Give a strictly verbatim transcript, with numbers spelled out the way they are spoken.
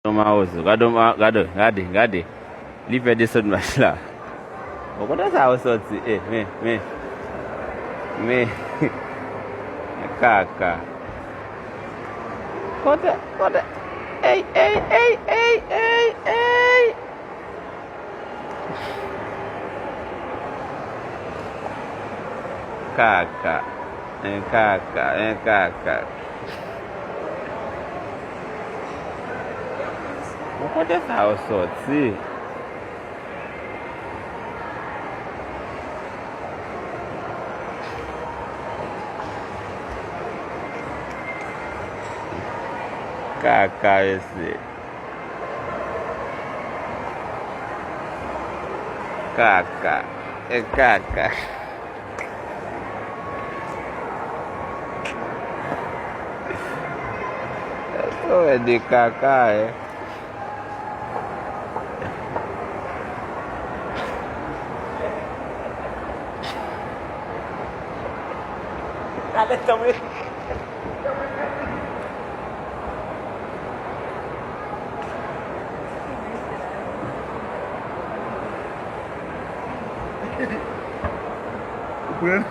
Yon mawozo. Gade, yon ma-, gade, gade, gade. Li fè desann mach la. Bon, kote sa yo sòti? Eh, men, men. Men. Kaka. Kote, kote? Ey, ey, ey, ey, ey, ey. Kaka. En kaka, en kaka. Bon, kote sa yo sòti? Kaka, mesye. Kaka. E kaka. Sa wè de kaka, eh. Talè tanmen. Ou pran?